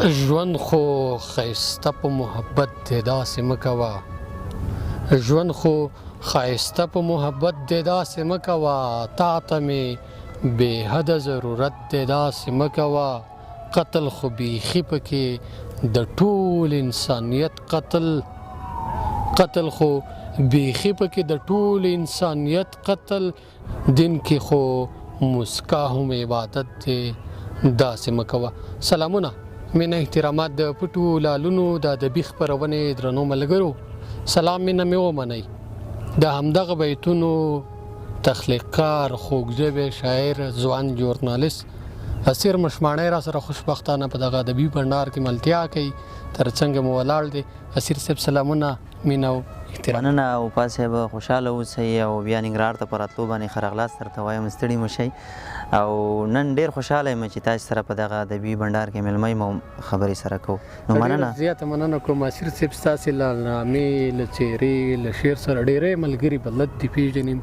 ژوند خو ښایسته په محبت دی داسې مه کوه، ژوند خو ښایسته په محبت دی داسې مه کوه، تا ته مې بې حده ضرورت دی داسې مه کوه، قتل خو بیخي پکې د ټول انسانیت قتل، قتل خو بیخي پکې د ټول انسانیت قتل، دین کې خو مسکا هم عبادت دی داسې مه کوه. سلامونه، مینه احترامات د پټو لالونو د ادبي خپرونې درنو ملګرو، سلام مینه مې ومنئ. د همدغه بیتونو تخلیقکار، خوږ ژبی شاعر، ځوان ژورنالیست اسیر مشماڼی را سره خوشبختانه په دغه ادبي بنډار کې ملتیا کوي، تر څنګه مو ولاړ دی. اسیر صاحب سلامونه، مینه او احترام. مننه وفا صاحب، خوشحاله اوسئ او بیا ننګرهار ته په راتلو باندې ښه راغلاست درته وایم، ستړي مه شئ. او نن ډېر خوشحاله یم چې تاسو سره په دغه ادبي بنډار کې مېلمه یم او خبرې سره کوو. نو مننه، زیاته مننه کوم اسیر صاحب. ستاسې له نامې، له څېرې، له شعر سره ډېری ملګري بلد دي، پېژني،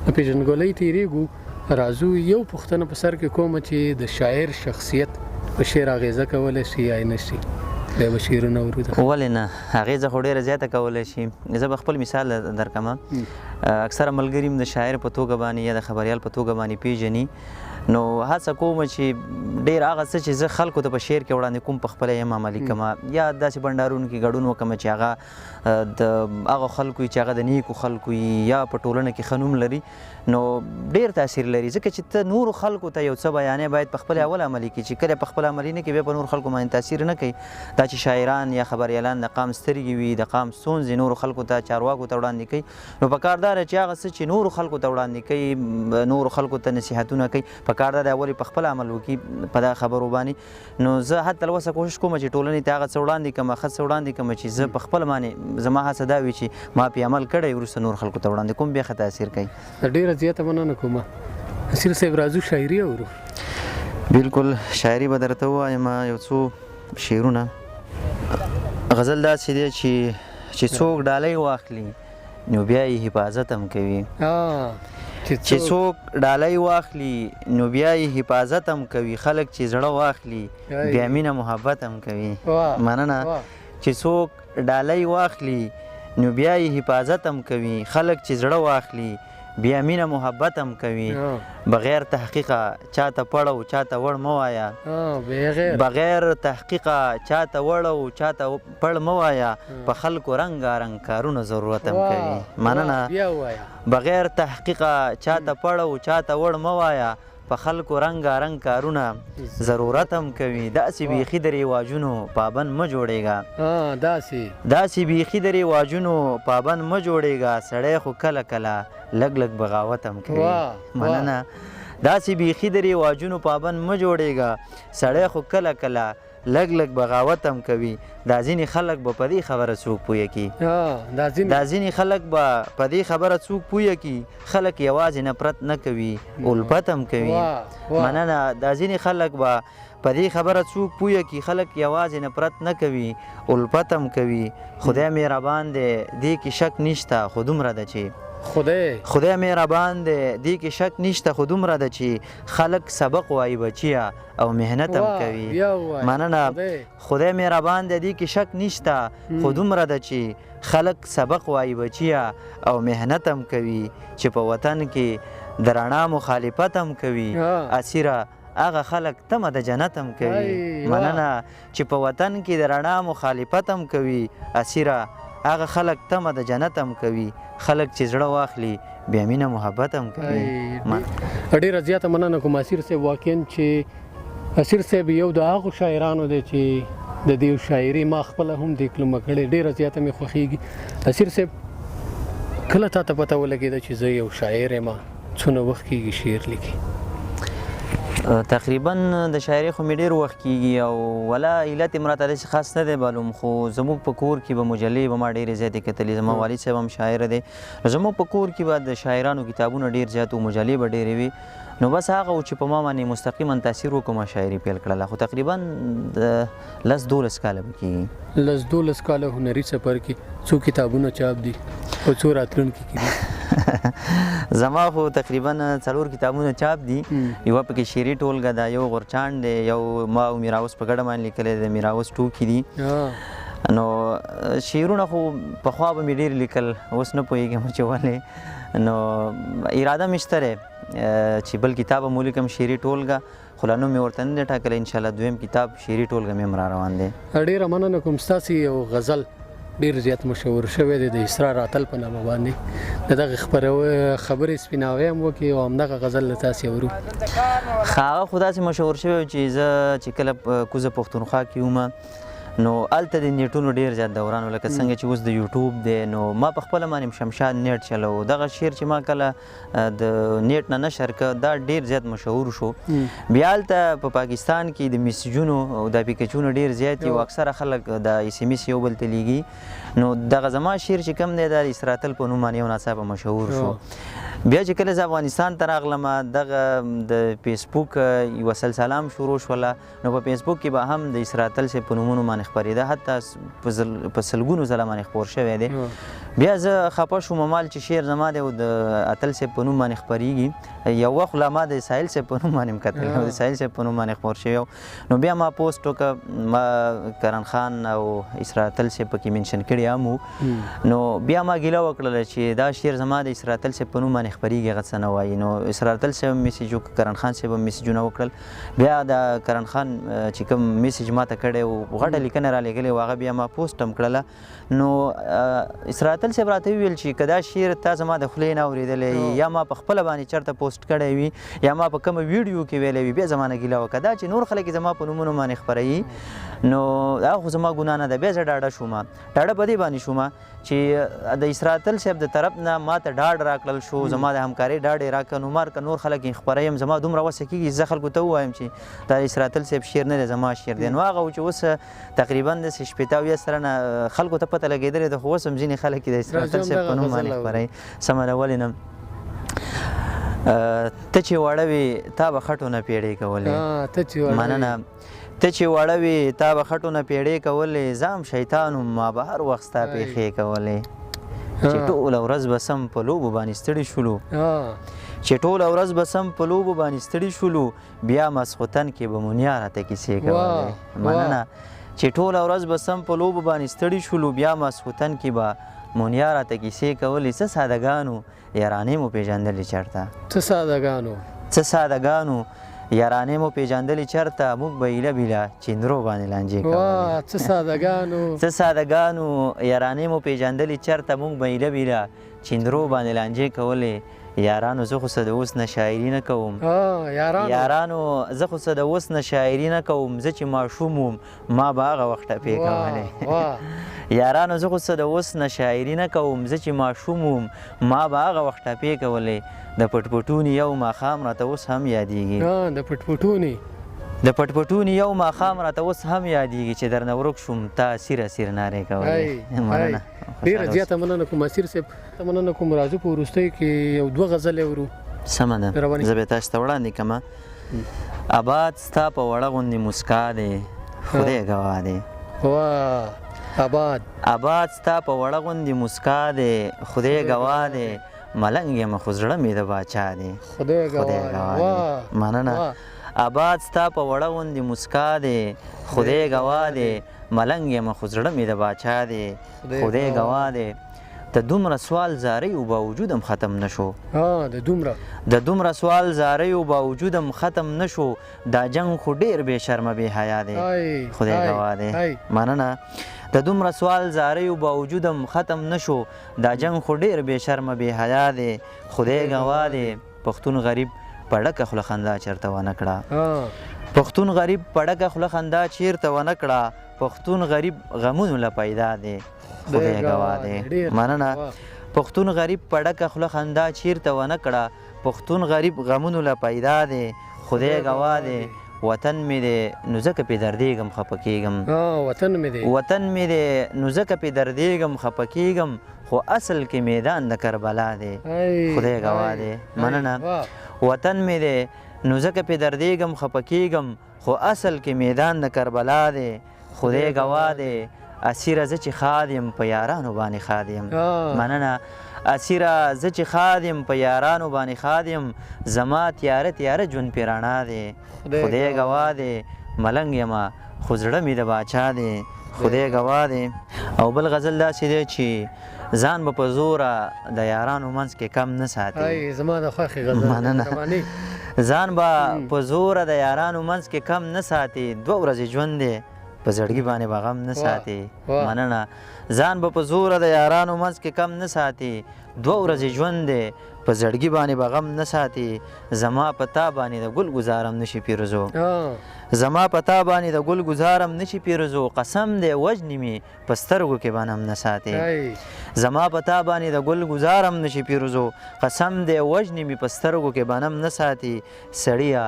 له پېژندګلوۍ تېرېږو. راځو یو پوښتنه په سر کې کومه چې د شاعر شخصیت په شعر اغېزه کولی شي یا نه شي؟ بیا به شعرونه اورو. ولې نه، اغېزه خو ډېره زیاته کولی شي. زه به خپل مثال درکړم. اکثره ملګري د شاعر په توګه باندې یا د خبریال په توګه باندې پېژني، نو هڅه کوم چې ډېر هغه څه چې زه خلکو ته په شعر کې وړاندې کوم په خپله یې هم عملي کړم، یا داسې بنډارونو کې ګډون وکړم چې هغه د هغو خلکو چې هغه د نیکو خلکو یا په ټولنه کې ښه نوم لري، نو ډېر تاثیر لري. ځکه چې ته نورو خلکو ته یو څه بیانې باید په خپله اول عملي کړي، چې کله په خپله عملي نه کړي بیا په نورو خلکو باندې تاثیر نه کوي. دا چې شاعران یا خبریالان د قام سترګې وي، د قام ستونزې نورو خلکو ته، چارواکو ته وړاندې کوي، نو په کار دا ده چې هغه څه چې نورو خلکو ته وړاندې کوي، نورو خلکو ته نصیحتونه کوي، په کار دا ده اول یې په خپله عمل وکړي په دغه خبرو باندې. نو زه حتی له وسه کوشش کوم چې ټولنې ته هغه څه وړاندې کړم، ښه څه وړاندې کړم چې زه په خپل باندې زما هڅه دا وي چې ما پرې عمل کړی، وروسته نور خلکو ته وړاندې کوم، بیا ښه تاثیر کوي. ډېره زیاته مننه کوم اسیر صاحب. راځو شاعري اورو. بالکل، شاعري به درته ووایم یو څو شعرونه. غزل داسې دی چې څوک ډالۍ واخلي نو بیا یې حفاظت هم کوي. چې څوک ډالۍ واخلي نو بیا یې حفاظت هم کوي، خلک چې زړه واخلي بیا مینه محبت هم کوي. مننه. چې څوک ډالۍ واخلي نو بیا یې حفاظت هم کوي، خلک چې زړه واخلي بیا مینه محبت هم کوي. بغیر تحقیقه چاته پړ او چاته وړ مه وایه، بغیر تحقیقه چاته وړ او چاته پړ مه وایه، په خلکو رنګارنګ کارونه ضرورت هم کوي. مننه. بغیر تحقیقه چاته پړ او چاته وړ مه وایه، په خلکو رنګارنګ کارونه ضرورت هم کوي. داسې بیخي د رواجونو پابند مه جوړېږه، داسې بیخي د رواجونو پابند مه جوړېږه، سړی خو کله کله لږ لږ بغاوت هم کوي. مننه. داسې بیخي د رواجونو پابند مه جوړېږه، سړی خو کله کله لږ لږ بغاوت هم کوي. دا ځینې خلک به په دې خبره څوک پوهه کړي، دا ځینې خلک به په دې خبره څوک پوهه کړي، خلک یوازې نفرت نه کوي، الفت هم کوي. مننه. دا ځینې خلک به په دې خبره څوک پوهه کړي، خلک یوازې نفرت نه کوي، الفت هم کوي. خدای مهربان دی، دې کې شک نشته، خو دومره ده چې خدای مهربان دی، دې کې شک نشته، خو دومره ده چې خلک سبق وایي بچیه او محنت هم کوي. مننه. خدای مهربان دی، دې کې شک نشته، خو دومره ده چې خلک سبق وایي بچیه او محنت هم کوي، چې په وطن کې د رڼا مخالفت هم کوي، اسیره هغه خلک تمه د جنت هم کوي. مننه. چې په وطن کې د رڼا مخالفت هم کوي، اسیره هغه خلک تمه د جنت هم کوي، خلک چې زړه واخلي بیا مینه محبت هم کوي. ډېره زیاته مننه کوم اسیر صاحب. واقعا چې اسیر صاحب یو د هغو شاعرانو دی چې د دې شاعري ما خپله هم دیکلمه کړې، ډېره زیاته مې خوښېږي. اسیر صاحب، کله تا ته پته ولګېده چې زه یو شاعر یم؟ څونه وخت کېږي شعر لیکې؟ تقریبا د شاعري خو مې ډېر وخت کېږي او ولا علت یې راته داسې خاص نه دی معلوم، خو زموږ په کور کې به مجلې به ما ډېرې زیاتې کتلې. زما والد صاحب هم شاعر دی، زموږ په کور کې به د شاعرانو کتابونه ډېر زیات و، مجلې به ډېرې وي. نو بس هغه و چې په ما باندې مستقیما تاثیر وکړ، ما شاعري پیل کړله. خو تقریبا 10 12 کاله به کېږي. 10 12 کاله هنري سفر کې څو کتابونه چاپ دي او څو راتلونکي کې دي؟ زما خو تقریبا 4 کتابونه چاپ دي. یوه پکې شعري ټولګه ده، یو غورچاڼ دی، یو ما او میراوس په ګډه باندې لیکلی دی، میراوس ټوکې دي. نو شعرونه خو پخوا به مې ډېر لیکل، اوس نه پوهېږم چې ولې. نو اراده مې شته دی چې بل کتاب هم ولیکم، شعري ټولګه، خو لا نوم مې ورته نه دی ټاکلی. انشاءالله دویم کتاب شعري ټولګه مې هم را روان دی. ډېره مننه کوم. ستاسې یو غزل ډېر زیات مشهور شوی دی د اسرار اتل په نامه باندې، د دغې خبرې سپیناوی هم وکړي او همدغه غزل له تاسې اورو. ښه، هغه خو داسې مشهور شوی چې زه چې کله کوزه پښتونخوا کې وم، نو هلته د نیټونو ډېر زیات دوران و، لکه څنګه چې اوس د یوټیوب دی. نو ما په خپله باندې شمشاد نیټ چلوو. دغه شعر چې ما کله د نیټ نه نشر کړ، دا ډېر زیات مشهور شو. بیا هلته په پاکستان کې د میسجونو او د اپلیکیشنونو ډېر زیات دي او اکثره خلک د اس ام اس یو بل ته لیږي. نو دغه زما شعر چې کوم دی، دا د اسراتل په نوم باندې یو ناڅاپه مشهور شو. بیا چې کله زه افغانستان ته راغلم، دغه د فیسبوک یوه سلسله هم شروع شوله. نو په فیسبوک کې به هم د اسراتل صاحب په نومونو باندې خپرېده، حتی په سلګونو ځله باندې خپور شوی دی. بیا زه خپه شوم، مال چې شعر زما دی او د اتل صاحب په نوم باندې خپرېږي. یو وخت لا ما د ساحل صاحب په نوم باندې هم کتل، د ساحل صاحب په نوم باندې خپور شوی. نو بیا ما پوسټ وکړ، ما کرن خان او اسراتل صاحب پکې منشن کړي هم وو. نو بیا ما ګیله وکړله چې دا شعر زما د اسراتل صاحب په نوم باندې خپرېږي، هغه څه نه وایي. نو اسراتل صاحب هم میسج وکړ، کرن خان صاحب هم میسجونه وکړل. بیا د کرن خان چې کوم میسج ما ته کړی و، غټه لیکنه را لېږلې وه، هغه بیا ما پوسټ هم کړله. نو اسراتل صاحب راته وویل چې که دا شعر تا زما د خولې نه اورېدلی یا ما په خپله باندې چېرته پوسټ کړی وي یا ما په کومه ویډیو کې ویلی وي، بیا زما نه ګیله وکړه. دا چې نور خلک یې زما په نومونو باندې خپروي، نو دا خو زما ګناه نه ده. بیا زه ډاډه شوم، ډاډه په دې باندې شوم چې د اسراتل صاحب د طرف نه ما ته ډاډ راکړل شو، زما د همکارۍ ډاډ یې راکړ. نو مار که نور خلک یې خپروي هم زما دومره وسه کېږي زه خلکو ته ووایم چې دا د اسراتل صاحب شعر نه دی، زما شعر دی. نو هغه و چې اوس تقریبا داسې 60 70 خلکو ته پته لګېدلې ده، خو اوس هم ځینې خلک یې د اسراتل صاحب په نوم باندې خپروي. سمه ده، ولې نه؟ ته چې وړه وې تا به خټو نه پیړې کولې. مننه. ته چې وړه وې تا به خټو نه پیړې کولې، زه هم شیطان وم، ما به هر وخت ستا پېښې کولې. چې ټوله ورځ به سم په لوبو باندې ستړي شولو، چې ټوله ورځ به سم په لوبو باندې ستړي شولو، بیا ماسخوتن کې به مو نیا راته کیسې کولې. مننه. چې ټوله ورځ به سم په لوبو باندې ستړي شولو، بیا ماسخوتن کې به مو نیا راته کیسې کولې. څه سادهګانو یارانې مو پېژندلې چېرته، څه سادهګانو، څه سادهګانو یارانې مو پېژندلې چېرته، موږ به ایله بیله چیندرو باندې لانجې کولې. څه سادهګانو، څه سادهګانو یارانې مو پېژندلې چېرته، موږ به ایله بیله چیندرو باندې لانجې کولې. یارانو زه خو څه د اوس نه شاعري نه کوم، یارانو زه خو څه د اوس نه شاعري نه کوم، زه چې ماشوم وم ما به هغه وخت ټپې کولې. یارانو زه خو څه د اوس نه شاعري نه کوم، زه چې ماشوم وم ما به هغه وخت ټپې کولې. د پټپټوني یو ماښام راته اوس هم یادېږي. د پټپټوني، د پټپټوني یو ماښام راته اوس هم یادېږي، چې درنه ورک شوم تا اسیر اسیر نارې کولې. مننه، ډېره زیاته مننه کوم اسیر صاحب، مننه کوم. راځو په وروستیو کې یو دوه غزلې اورو. سمه ده، زه به تاسو ته وړاندې کړم. اباد ستا په وړه غوندې موسکا دی، خدای ګواه دی. واه، اباد، اباد ستا په وړه غوندې موسکا دی، خدای ګواه دی. ملنګ یم خو زړه مې د باچا دی، خدای ګواه دی. مننه. اباد ستا په وړه غوندې موسکا دی، خدای ګواه دی. ملنګ یم خو زړه مې د باچا دی، خدای ګواه دی. د دومره سوال زاریو باوجود هم ختم نه شو. د دومره سوال زاریو باوجود هم ختم نه شو، دا جنګ خو ډېر بې شرمه بې حیا دی، خدای ګواه دی. مننه. د دومره سوال زاریو باوجود هم ختم نه شو، دا جنګ خو ډېر بې شرمه بې حیا دی، خدای ګواه دی. پښتون غریب په ډکه خوله خندا چېرته ونه کړه، پښتون غریب په ډکه خوله خندا چېرته ونه کړه، پښتون غریب غمونو له پیدا دی، خدای ګواه دی. مننه. پښتون غریب په ډکه خوله خندا چېرته ونه کړه، پښتون غریب غمونو له پیدا دی، خدای ګواه دی. وطن مې دی نو ځکه پې دردېږم خفه کېږم. وطن مې دی، وطن مې دی نو ځکه پې دردېږم خفه کېږم، خو اصل کې میدان د کربلا دی، خدای ګواه دی. مننه. وطن مې دی نو ځکه پې دردېږم خفه کېږم، خو اصل کې میدان د کربلا دی، خدای ګواه دی. اسیره زه چې ښاد یم په یارانو باندې ښاد یم. مننه. اسیره زه چې ښاد یم په یارانو باندې ښاد یم، زما تیاره تیاره ژوند پې رڼا دی، خدای ګواه دی. ملنګ یمه خو زړه مې د باچا دی، خدای ګواه دی. او بل غزل داسې دی چې ځان به په زوره د یارانو منځ کې کم نه ساتي. زما د خوښې غزل. مننه. ځان به په زوره د یارانو منځ کې کم نه ساتي، 2 ورځې ژوند دی په زړګي باندې به غم نه ساتي. مننه. ځان به په زوره د یارانو منځ کې کم نه ساتي، 2 ورځې ژوند دی په زړګي باندې به غم نه ساتي. زما په تا باندې د ګل ګزارم نشي پیرزو، زما په تا باندې د ګل ګزارم نشي پیرزو، قسم دی وژني مې په سترګو کې به نم نه ساتي. زما په تا باندې د ګل ګزارم نشي پیرزو، قسم دی وژني مې په سترګو کې به نم نه ساتي. سړیه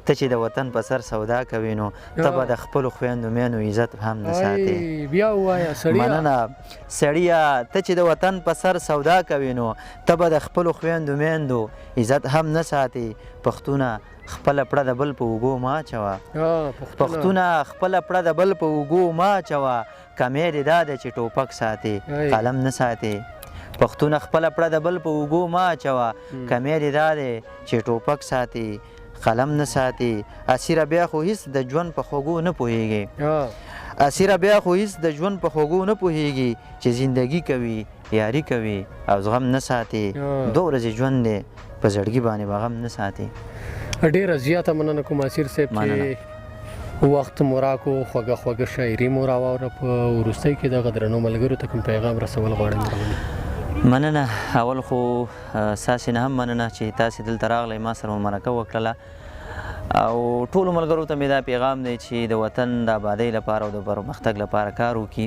ته چې د وطن په سر سودا کوې نو ته به د خپلو خویندو میندو عزت هم نه ساتې. بیا ووایه سړیه. مننه. سړیه ته چې د وطن په سر سودا کوې نو ته به د خپلو خویندو میندو عزت هم نه ساتې. پښتونه خپله پړه د بل په اوږو مه اچوه، پښتونه خپله پړه د بل په اوږو مه اچوه، کمی دې دا دی چې ټوپک ساتې قلم نه ساتې. پښتونه خپله پړه د بل په اوږو مه اچوه، کمی دې دا دی چې ټوپک ساتې قلم نه ساتي. اسیره بیا خو هیڅ د ژوند په خوږو نه پوهیږي، اسیره بیا خو هیڅ د ژوند په خوږو نه پوهیږي، چې زندگی کوي یاري کوي او زغم نه ساتي. 2 ورځې ژوند دی په زړګي باندې به غم نه ساتي. ډېره زیاته مننه کوم اسیر صاحب چې وخت مو راکړو، خوږه خوږه شاعري مو راواوره. په وروستۍ کې دغه درنو ملګرو ته کوم پیغام رسول غواړئ؟ مننه. اول خو ستاسې نه هم مننه چې تاسې دلته راغلی، ما سره مو مرکه وکړله. او ټولو ملګرو ته مې دا پیغام دی چې د وطن د آبادۍ لپاره او د پرمختګ لپاره کار وکړي،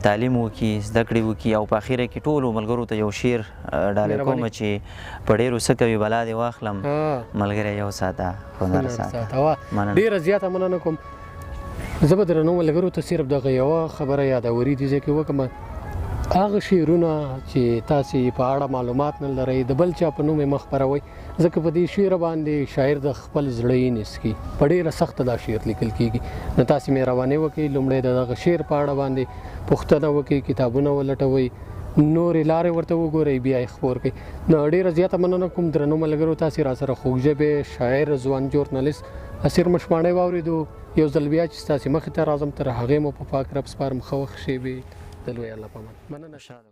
تعلیم وکړي، زده کړې وکړي. او په اخره کې ټولو ملګرو ته یو شعر ډالۍ کوم چې په ډېرو څه کوي بلا دې واخلم، ملګری یو ساته هنر ساته. ډېره زیاته مننه کوم. زه به درنو ملګرو ته صرف دغه یوه خبره یادوري دي ځکه وکړم، هغه شعرونه چې تاسې په اړه معلومات نه لرئ د بل چا په نوم یې مه خپروئ، ځکه په دې شعر باندې شاعر د خپل زړه یې نیسي، په ډېره سخته دا شعر لیکل کېږي. نو تاسې مهرباني وکړئ لومړی د دغه شعر په اړه باندې پوښتنه وکړئ، کتابونه ولټوئ، نورې لارې ورته وګورئ، بیا یې خپور کړئ. نو ډېره زیاته مننه کوم درنو ملګرو، تاسې را سره خوږ ژبی شاعر ځوان ژورنالیست اسیر مشواڼی واورېدو. یو ځل بیا چې ستاسې مخې ته راځم، تر هغې مو په پاک رب سپارم. ښه وخت شېبې د لوی الله په امان. مننه.